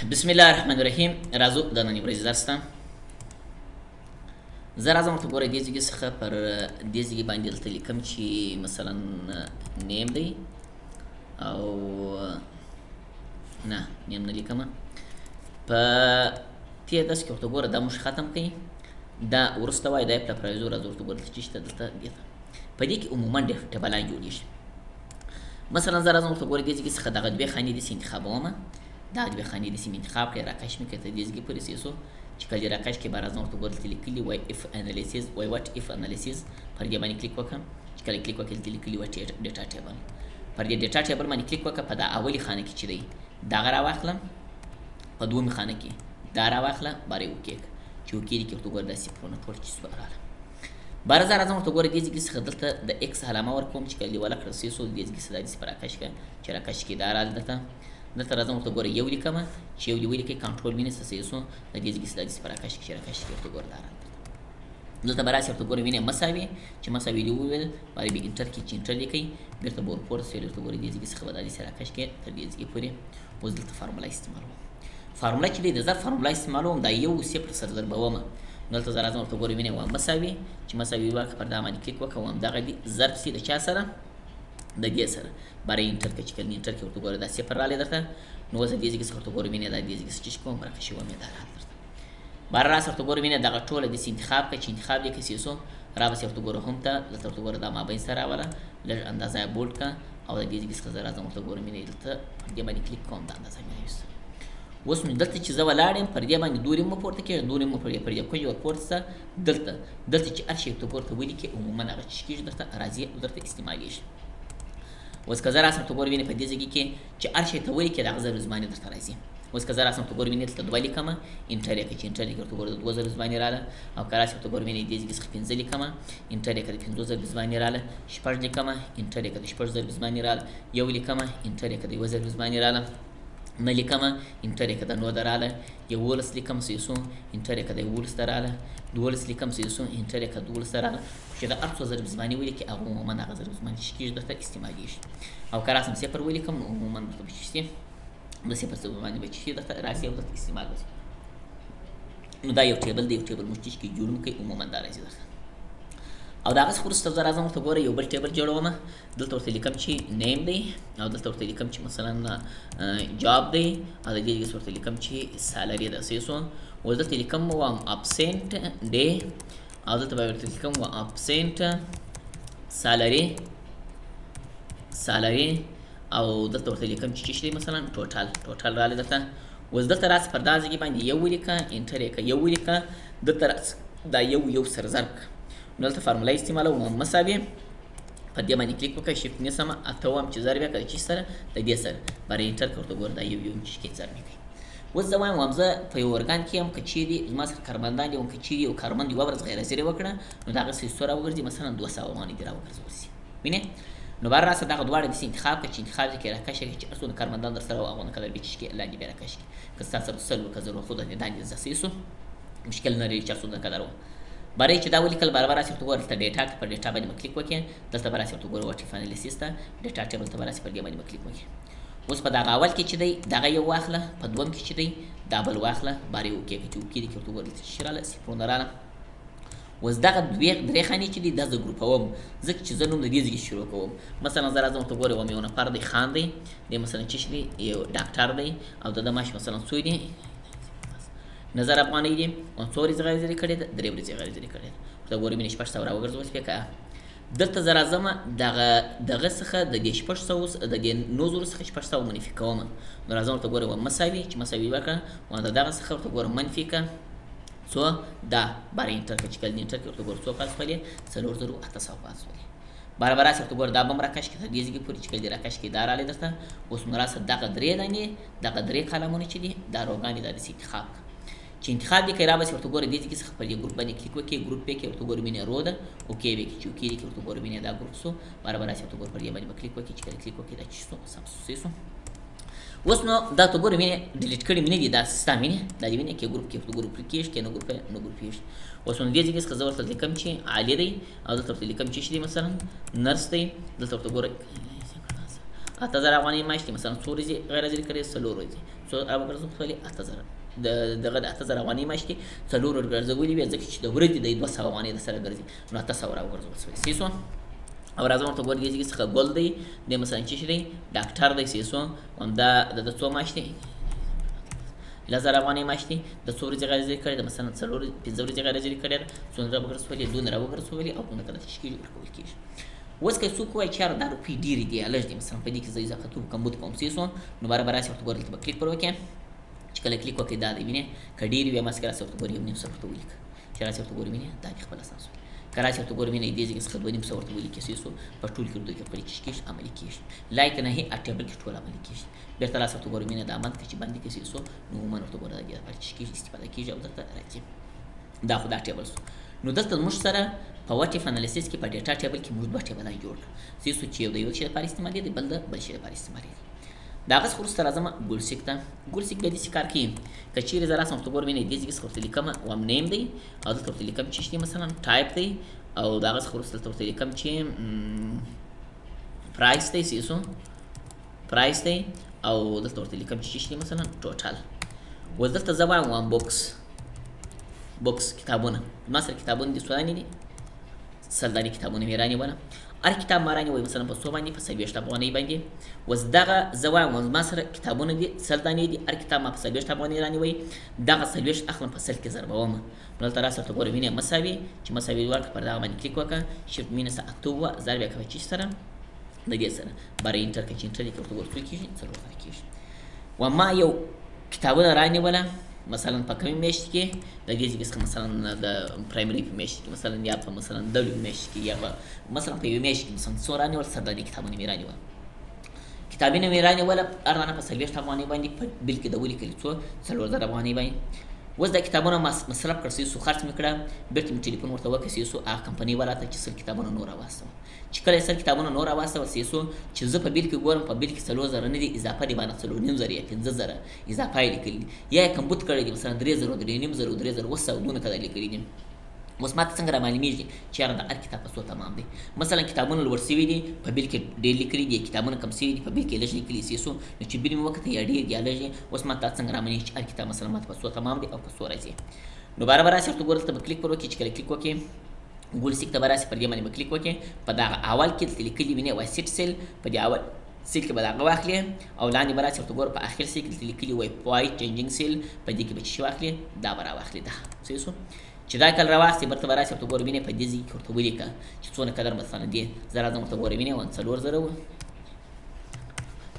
بسم الله الرحمن الرحیم. راځو د نننۍ ورځې درس ته. زه راځم ورته ګوره دې ځای څخه پر دې ځای باندې دلته لیکم چې مثلا name دی او نه name نه لیکم. په تېر درس کې ورته ګوره دا موږ ختم کړئ، دا وروسته وایي دا یې پله پرایزو. راځو ورته ګوره دلته چې شته دلته دې ته په دې کې عموما ډېر ټبلان جوړېږي. مثلا زه راځم ورته ګوره دې ځای څخه دغه دوې خانې داسې انتخابوم، دا دوې خانې داسې مې انتخاب کړې، راکش مې کړې تر دې ځای پورې سیسو چې کله راکش کې به راځم ورته ګوره دلته لیکلي وای if analysis، وای what if analysis، پر دې باندې کلیک وکړم. چې کله کلیک وکړم دلته لیکلي وای data table، پر دې data table باندې کلیک وکړه. په دا اولې خانه کې چې دی دغه راواخلم، په دومې خانه کې دا راواخله، باره یې وکیږ چې وکیږي کې ورته ګوره داسې پرونه ټول چې سوه راغله. باره زه راځم ورته ګوره دې ځای څخه دلته د X علامه ورکوم چې کله دې وله کړه سیسو دې ځای څخه دا داسې په راکش کړه چې راکش کې دا راغله. دلته راځم ورته ګوره یو لیکم چې یو دې ولیکې کنټرول وینې څه سیسو د دې ځای څخه دا داسې په راکش کړه چې راکش کې ورته ګوره دا راغله. دلته به راسي ورته ګوره وینې مساوي چې مساوي دې وویل باره به enter کې چې enter لیکئ بېرته به ورپورته سي ورته ګوره دې ځای څخه به دا داسې راکش کړې تر دې ځای پورې. اوس دلته فارموله استعمالوم، فارموله چې دی د ضرب فارموله استعمالوم، دا یو صفر سره ضربوم. دلته زه راځم ورته ګوره وینې وام مساوي چې مساوي ورکړه پر دا باندې کلیک وکړه، وام دغه دي ضرب سي د چا سره د دې سره، باره enter کړه چې کله enter کړې ورته ګوره دا صفر راغلی درته. نو اوس دې ځای څخه ورته ګوره وینې دا دې ځای څخه چې کوم راکشي ومې دا راغلی درته. باره راسه ورته ګوره وینې دغه ټوله داسې انتخاب کړه چې انتخاب دې کړه سیسو رابسې ورته ګوره هم ته دلته ورته ګوره دا مابین سره راوله لږ اندازه یې bold کړه او د دې ځای څخه زه راځم ورته ګوره وینې دلته پر دې باندې کلیک کوم دا اندازه مې راویسته. اوس نو دلته چې زه ولاړ یم پر دې باندې دورې مه پورته کېږه، دورې مه پر دې کونجې ورپورته سه. دلته چې هر شی ته پورته ولیکې عموما هغه چې کېږي درته راځي او درته استعمالېږي. اوس که زه راسم ورته ګوره وینې په دې ځای کې چې هر شی ته ولیکې د هغه ضرب زمانې درته راځي. اوس که زه راسم ورته ګوره وینې دلته دوه لیکم enter یې کړه چې enter یې کړه ورته ګوره د دوه ضرب زمانې راله. او که راسي ورته ګوره وینې دې ځای څخه پنځه لیکم enter یې کړه د پنځو ضرب زمانې راله. شپږ لیکم enter یې کړه د شپږ ضرب زمانې راله. یو لیکم enter یې کړه د یوه ضرب زمانې راله. نه لیکم enter یې کړه د نو د راله. 11 لیکم سیسو enter یې کړه د 11 د راله. 12 لیکم سیسو enter یې کړه 12 د راله. چې د هر څو ضرب زمانې ولیکې هغه عموما هغه ضرب زمانې چې کېږي درته استعمالېږي. او که راسم صفر ولیکم نو عموما درته به چې د صفر ضرب زمانې به چې درته راسي او درته استعمال به شي. نو دا یو table دی، یو table موږ چې جوړ کړي عموما دا راځي درته. او د هغه څخه وروسته زه راځم ورته ګوره یو بل table جوړوم. دلته ورته لیکم چې name دی او دلته ورته لیکم چې مثلا job دی او د دې ځای ورته لیکم چې salary ده سیسو. اوس دلته لیکم وام absent day او دلته به ورته لیکم و absent salary او دلته ورته لیکم چې څه دی مثلا total راغلی درته. اوس دلته راسه پر دا ځای باندې یو ولیکه enter یې کړه یو ولیکه دلته راسه دا یو یو سره ضرب کړه. نو دلته فارموله استعمالوم مساوي په دې باندې کلیک وکړه shift نیسم اته وام چې ضرب یې کړه چې سره د دې سره باره enter کړه ورته ګوره دا یو یو چې کې ضرب یې کوي. اوس زه وایم وام زه په یو ارګان کې یم که چیرې زما سره کارمندان دي، که چیرې یو کارمند یوه ورځ غیر حاضري وکړه نو د هغه سیستو راوګرځي مثلا 200 افغانۍ دې راوګرځول سي وینې. نو باره راسه دغه دواړه داسې انتخاب کړه چې انتخاب دې کې راکش کړه چې هر څومره کارمندان در سره وو هغونه کله بیا چې کې لاندې بیا راکش کړي. که ستا سره سل وو که زر وو خو د دې داندې زه سیسو مشکل نه لري چې هر څومره کلر وو. باره چې دا ولیکل برابر راسي ورته ګوره دلته data ته پر data باندې به کلیک وکړې. دلته به راسي ورته ګوره what if analysis ته data table ته به راسي پر دې باندې به کلیک وکړې. اوس په دغه اول کې چې دی دغه یو واخله، په دوم کې چې دی دا بل واخله، باره یې وکړه چې وکړي کې ورته ګوره دلته چې راله صفرونه راله. اوس دغه دوې درې خانې چې دی دا زه ګروپوم ځکه چې زه نوم د دې ځای شروع کوم. مثلا زه راځم ورته ګوره وم یو نفر دی خان دی، دی مثلا چې دی یو ډاکټر دی او د ده معاش مثلا څو دی نظر افغانۍ دي او څو ورځې غیر حاضري کړې ده درې ورځې غیر حاضري کړې ده. ورته ګورې مې 600 راوګرځول سوې که دلته زه راځم دغه څخه د دې 600 د دې 9000 څخه 600 منفي کوم. نو راځم ورته ګوره وم مساوي چې مساوي ورکړه و د دغه څخه ورته ګوره منفي که څو دا باره enter کړه چې کله enter کړې ورته ګوره څو پاتې شولې 4800 پاتې شولې. برابر راسه ورته ګوره دا به هم راکش کړې تر دې ځای پورې چې کله دې راکش کړې دا راغلی درته. اوس نو راسه دغه درې دانې دغه درې کالمونه چې دي دا row ګانې دا داسې انتخاب کړه چې انتخاب دې کړې رابسې ورته ګوره دې ځای څخه پر دې ګروپ باندې کلیک وکړې ګروپ یې کړې ورته ګوره وینې row ده okay به کړې چې okay دې کړې ورته ګوره وینې دا ګروپ سو. برابر راسي ورته ګوره پر دې باندې به کلیک وکړې چې کله کلیک وکړې دا چې سو سم سو. اوس نو دا ته ګوره وینې delete کړي مې نه دي دا ستا وینې دا دې وینې کې ګروپ کې ورته ګروپ کېږي کې نه ګروپ نه ګروپ کېږي. اوس نو دې ځای څخه زه ورته لیکم چې علي دی او دلته ورته لیکم چې دی مثلا nurse دی. دلته ورته ګوره 8000 افغانۍ معاش دی. مثلا څو ورځې غیر حاضري کړې؟ څلور ورځې. څو راوګرځولې؟ 8000. دغه د 8000 افغانۍ معاش دی، څلور ورځې ګرځولې وې، ځکه چې د ورځې د 200 افغانۍ د سره ګرځي، نو 800 راوګرځول شوې. صحیح شو. او راځم ورته ګور دې څخه ګل دی، د مثلا چې دی ډاکټر دی. صحیح شو. همدا د څو معاش دی؟ 10000 افغانۍ معاش دی. د څو ورځې غیر حاضري کړې ده؟ مثلا څلور پنځه ورځې غیر حاضري کړې ده. څومره راوګرځولې؟ دونه راوګرځولې او دونه کله چې کېږي ورکول کېږي. اوس که څوک وایي چې یاره دا روپۍ ډېرې دي یا لږ دي، مثلا په دې کې زه اضافه توب کمبود کوم، صحیح شو، نو برابر راسي ورته ګوره دلته به کلیک پر وکړې. چې کله کلیک وکړې دا دی وینې، که ډېرې وي ماسکه راسي ورته ګورې 1.5 ورته ولیکه، چې راسي ورته ګورې وینې دا دې خپل اسان شو. که راسي ورته ګورې وینې دې ځای څخه 2.5 ورته ولیکې، صحیح شو. په ټول کې دوی کې خپلې چې کېږي عملي کېږي، لایک نه هي ټیبل کې ټول عملي کېږي. بېرته راسي ورته ګورې وینې دا بند کړه، چې بند کړې، صحیح شو، نو عموماً ورته ګوره دا دې لپاره چې کېږي استفاده کېږي او درته راځي. دا خو دا table شو. نو دلته موږ سره په what if analysis کې په data table کې موږ دوه ټیبلان جوړ کړل، صحیح شو، چې یو د یو شي لپاره استعمالېږي، بل د بل شي لپاره استعمالېږي. د هغه څخه وروسته راځم goal seek ته. goal seek بیا داسې کار کوي، که چیرې زه راسم ورته ګورم وینئ دې ځای څخه ورته لیکم وم name دی، او دلته ورته لیکم چې دی مثلا ټایپ دی، او د هغه څخه وروسته دلته ورته لیکم چې price دی، صحیح شو، price دی، او دلته ورته لیکم چې دی مثلا total. اوس دلته زه وایم وم books، books کتابونه، ما سره کتابونه دي، څو دانې دي؟ سل دانې کتابونه مې رانیوله. هر کتاب ما رانیوی مثلا په څو باندې؟ په 40 افغانۍ باندې. اوس دغه زه وایم زما سره کتابونه دي سل دانې دي، هر کتاب ما په 40 افغانۍ رانیوی، دغه 40 اخلم په 100 کې ضربوم. نو دلته راسه ورته ګوره وینې مساوي، چې مساوي ورکړه پر دغه باندې کلیک وکړه، shift minus 8 ضرب یې کړه چې سره د دې سره باره enter کړه، چې enter دې ورته ګوره څو کېږي؟ 4000 کېږي. و ما یو کتابونه رانیوله مثلا په کومې میاشت کې؟ د دې ځای څخه مثلا د primary په میاشت کې مثلا، یا په مثلا د میاشت کې، یا په مثلا په یوې میاشت کې مثلا څو رانیول؟ سل دانې کتابونه مې رانیول. کتابونه مې رانیوله هر دانه په 40 افغانۍ باندې، په bill کې د ولیکلې څو؟ 4000 افغانۍ باندې. اوس دا کتابونه ما مصرف کړ، صحیح شو، خرڅ مې کړه، بېرته مې ټلیفون ورته وکړ، صحیح شو، هغه کمپنۍ والا ته چې سل کتابونه نور راواستوه. چې کله یې سل کتابونه نور راواستول، صحیح شو، چې زه په bill کې ګورم په bill کې 4000 نه دي، اضافه دي باندې 4.5 یا 5000 اضافه یې لیکلي دي، یا یې کمبود کړی دي، مثلا 3000، 3.5، 3700 دونه کده لیکلي دي. اوس ماته څنګه را معلومیږي چې یاره د هر کتاب په څو تمام دی؟ مثلا کتابونه لوړ سوي دي په bill کې ډېر لیکلي دي، کتابونه کم سوي دي په bill کې لږ لیکلي، صحیح شو. نو چې bill مې وکته یا ډېر یا لږ، اوس ماته څنګه را معلومیږي چې هر کتاب مثلا ماته په څو تمام دی او په څو راځي؟ نو برابر راسي ورته ګوره دلته به کلیک پر وکړي، چې کله کلیک وکړي goal seek ته به راسي، پر دې باندې به کلیک وکړي، په دغه اول کې دلته لیکلي وینې وایي set cell، په دې اول cell کې به دغه واخلي، او لاندې به راسي ورته ګوره په اخر cell کې دلته لیکلي وایي point changing cell، په دې کې به چې واخلي دا به راواخلي، دا صحیح شو. چې دا کله راواخلي بیرته به راسي ورته ګوره وینې په دې ځای کې ورته ولیکه چې څونه قدر مثلا دی، زه راځم ورته ګوره وینې وان 4000 و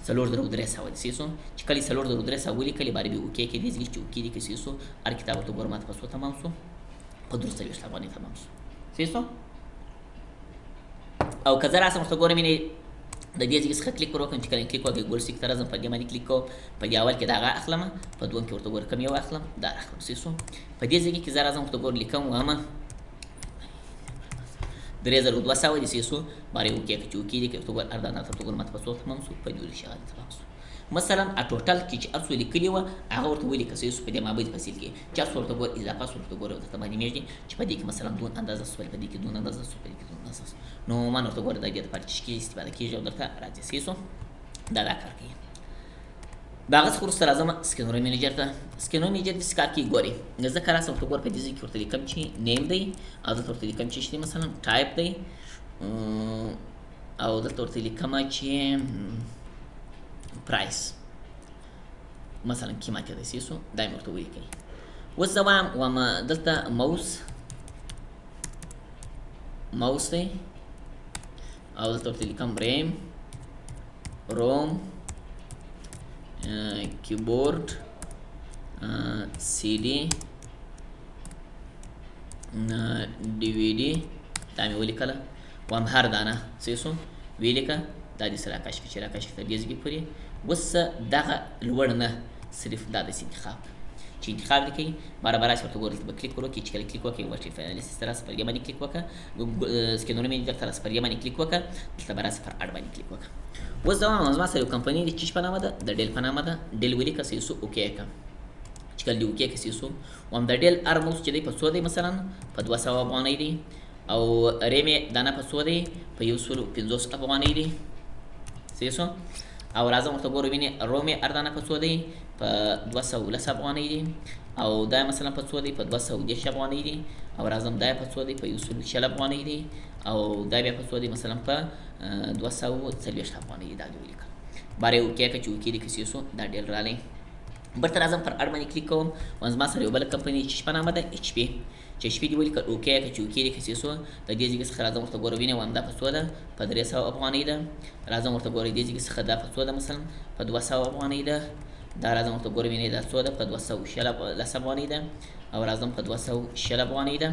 4300 دی، صحیح شو. چې کله یې 4300 ولیکلې باره بیا okay کې دې ځای کې چې okay دي کې، صحیح شو، هر کتاب ورته ګوره ماته په څو تمام شو؟ په 43 افغانۍ تمام شو، صحیح شو. او که زه راسم ورته ګورم وینې د دې ځای څخه کلیک پر وکړم، چې کله کلیک وکړم goal seek ته راځم، په دې باندې کلیک کوم، په دې اول کې دغه اخلم، په دوم کې ورته ګورم کوم یو اخلم، دا اخلم، صحیح شو. په دې ځای کې زه راځم ورته ګورم لیکم وایم 3200 دی، صحیح شو، باره okay که چې okay دي کې ورته ګورم هر دانه ورته ګورم ماته په څو تمام شو؟ په 22 هغه تمام شو. مثلا total کې چې هر څو لیکلي وه هغه ورته ولیکه، صحیح شو، په دې مابین په cell کې چې هر څو ورته ګوره اضافه شو ورته ګوره درته معلومېږي چې په دې کې مثلا دون اندازه شول، په دې کې دون اندازه شول، په دې کې دون اندازه شول. نو ما ورته ګوره د دې لپاره چې کېږي استفاده کېږي او درته راځي، صحیح شو. دا دا کار کوي. د هغه څخه وروسته راځم scenario manager ته. scenario manager داسې کار کوي، ګورې زه که راسم ورته ګوره په دې ځای کې ورته لیکم چې name دی، او دلته ورته لیکم چې دی مثلا ټایپ دی، او دلته ورته لیکم چې price مثلا قیمت یې دی، صحیح شو، دا مې ورته ولیکئ. اوس زه وایم وایم دلته mouse دی، او دلته ورته لیکم RAM، ROM، keyboard، CD، DVD، دا مې ولیکله. وایم هر دانه، صحیح شو، ولیکه دا دې سره راکش کړه، چې راکش کړه تر دې ځای پورې. اوس دغه لوړ نه صرف دا داسې انتخاب چې انتخاب دې کوي برابر راسي ورته ګوره دلته به کلیک ور وکړي، چې کله کلیک وکړي what if analysis ته راسه پر دې باندې کلیک وکړه، scenario manager ته راسه پر دې باندې کلیک وکړه، دلته به راسه پر add باندې کلیک وکړه. اوس زما زما سره یو کمپنۍ دی چې په نامه ده، د Dell په نامه ده، Dell ولیکه، صحیح شو، okay یې کړه. چې کله دې okay کړه، صحیح شو، وام د Dell هر mouse چې دی په څو دی؟ مثلا په 200 افغانۍ دی، او RAM یې دانه په څو دی؟ په 150 افغانۍ دی، صحیح شو. او راځم ورته ګورو وینې روم یې اردانه په څو دی؟ په 210 افغانۍ دی. او دا مثلا په څو دی؟ په 230 افغانۍ دی. او راځم دا په څو دی؟ په 120 افغانۍ دی. او دا بیا په څو دی؟ مثلا په 240 افغانۍ دی. دا دې ولیکل. باره okay که چې okay دې کسې سو دا ډېر رالی. برته راځم پر add باندې کلیک کوم. زما سره یو بله کمپني چې په نامه ده HP، چې HP دې ولیکل okay که چې okay دې کسې سو د دې ځای څخه راځم ورته ګوره وینې وایم دا په څو ده؟ په 300 افغانۍ ده. راځم ورته ګوره دې ځای څخه دا په څو ده؟ مثلا په 200 افغانۍ ده. دا راځم ورته ګوره وینې دا څو ده؟ په 210 افغانۍ ده. او راځم په 220 افغانۍ ده.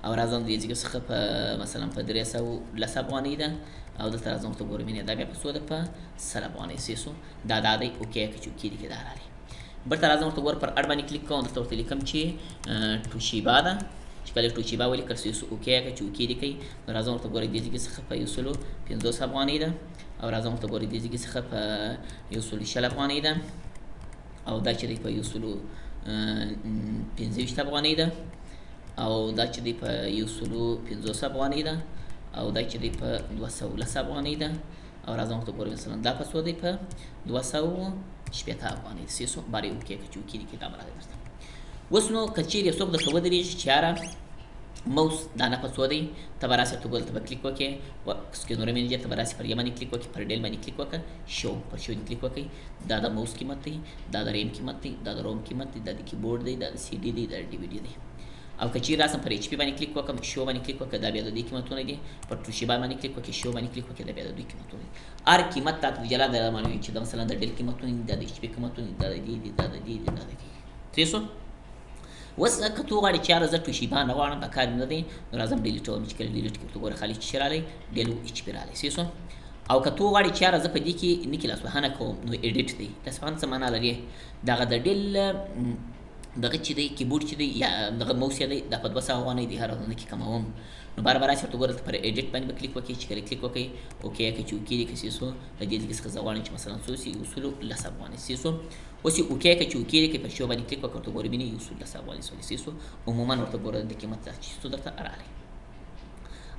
او راځم دې ځای څخه په مثلا په 310 افغانۍ ده. او دلته راځم ورته ګوره وینې دا بیا په څو ده؟ په 100 افغانۍ سي سو. دا دا دی okay که چې okay دي کې دا راغلی. برته راځم ورته ګوره پر add باندې کلیک کوم. دلته ورته لیکم چې توشیبا ده. چې کله توشیبا ولیکل سي سو okay که چې okay دي کوي. نو راځم ورته ګوره دې ځای څخه په 150 افغانۍ ده. او راځم ورته ګوره دې ځای څخه په 120 افغانۍ ده. او دا چې دی په 125 افغانۍ ده. او دا چې دی په 150 افغانۍ ده. او دا چې دی په 210 افغانۍ ده. او راځم ورته ګورم مثلا دا په څو دی؟ په 260 افغانۍ دی. سو باره okay که چې okay دي کې دا به راغلی درته. اوس نو که چیرې څوک درته ودرېږي چې یاره موس دانه په څو دی، ته به راسې ورته ګوره دلته به کلیک وکړې، Scenario Manager ته به راسې پر دې باندې کلیک وکړې، پر Dell باندې کلیک وکړه، شو پر show دې کلیک وکړئ. دا د موس قیمت دی، دا د ریم قیمت دی، دا د ROM قیمت دی، دا د کیبورډ دی، دا د CD دی، دا د DVD دی. او که چیرې راسم پر HP باندې کلیک وکړم، شو باندې کلیک وکړم، دا بیا د دوی قیمتونه دي. پر توشیبا باندې کلیک وکړم، شو باندې کلیک وکړم، دا بیا د دوی قیمتونه دي. هر قیمت تاته جلا د معلوموي چې دا مثلا د Dell قیمتونه دي، دا د HP قیمتونه دي، دا د دې دي، دا د دې دي، دا د دې دي. صحیح سو؟ اوس که ته وغواړې چې یاره زه توشیبا نه غواړم، په کار مې نه دی، نو راځم delete وم. چې کله delete کړم ته ګوره خالي څه شی راغلی؟ Dell او HP راغلی. صحیح سو؟ او که ته وغواړې چې یاره زه په دې کې نه کې لاسوهنه کوم، نو edit دی. لاسوهنه څه معنا لري؟ دغه د Dell دغه چې دی کیبورډ چې دی یا دغه موس یې دی، دا په 200 افغانۍ دی، هره ورځ نه کې کموم. نو بار بار راسي ورته ګوره پر edit باندې به کلیک وکړي. چې کله کلیک وکړي okay که چې okay دي که سي سو د دې ځای څخه زه غواړم چې مثلا څو سي 110 افغانۍ سي سو. اوس یې okay که چې okay دي که پر show باندې کلیک وکړي ورته ګوره ویني 110 افغانۍ سولې سي سو. عموما ورته ګوره د قیمت چې څو درته راغلی.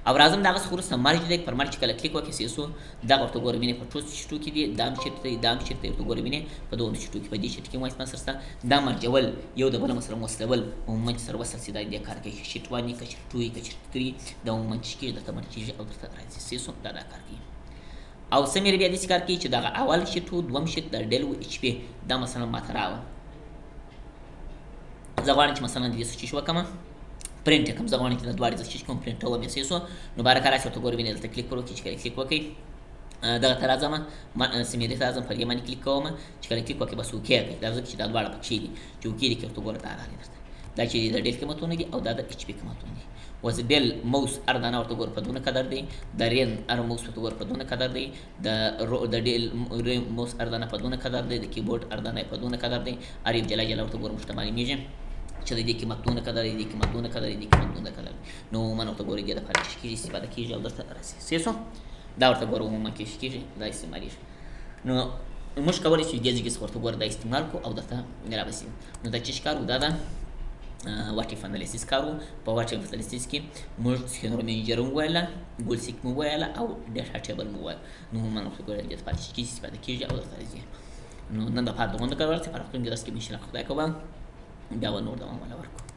او راځم دغه څخه وروسته merge دی. پر merge کله کلیک وکړي سي سو دغه ورته ګوره ویني په ټول شیټو کې دي، دام sheet دی، دام sheet دی، ورته ګوره ویني په دوو شیټو کې، په دې sheet کې وایي سره شته. دا مرجول یو د بل سره وصلول عموما چې سره وصل سي دا دې کار کوي. sheet 1 که sheet 2 که sheet 3 دا عموما چې کېږي درته merge کېږي او درته راځي سي سو. دا دا کار کوي. او summary بیا داسې کار کوي چې دغه اول sheet و دوم sheet د Dell و HP دا مثلا ماته راوه. زه غواړم چې مثلا دې څه چې وکړم پرینټ یې کړم، زه غواړم چې دا دواړې زه چې کوم پرینټ وم یې سو. نو باره کار راسي ورته ګورم وینې دلته کلیک کړو چې کله کلیک وکړئ دغه ته راځم، summary ته راځم، پر دې باندې کلیک کوم. چې کله کلیک وکړې بس okay کوي. دا ځکه چې دا دواړه پکښې دي چې okay دي کې ورته ګوره دا راغلی درته. دا چې د Dell قیمتونه دي او دا د HP قیمتونه دي. اوس Dell mouse هر دانه ورته ګوره په دونه قدر دی، د رین هر موس ورته ګوره په دونه قدر دی، د Dell mouse هر دانه په دونه قدر دی، د کیبورډ هر دانه په دونه قدر دی. هر یو جلا جلا ورته ګوره موږ ته معلومیږي چې د دې قیمت دونه قدر دی، د دې قیمت دونه قدر دی، د دې قیمت دونه قدر دی. نو عموما ورته ګوره دې دپاره چې کېږي استفاده کېږي او درته راسي. صحیح سو؟ دا ورته ګوره عموما کې کېږي دا استعمالېږي. نو موږ کولی شو دې ځای کې ورته ګوره دا استعمال کړو او درته رابسي. نو دا چې کار و دا ده what if analysis کار و. په what if analysis کې موږ Scenario Manager مو وویله، goal seek مو وویله او data table مو وویل. نو عموما ورته ګوره دې دپاره چې کېږي استفاده کېږي او درته راځي. نو نن دپاره دغونډه کار ورسي. په راتلونکي درس کې به انشاءالله خدای کوه بیا به نور دوام ولا ورکړو.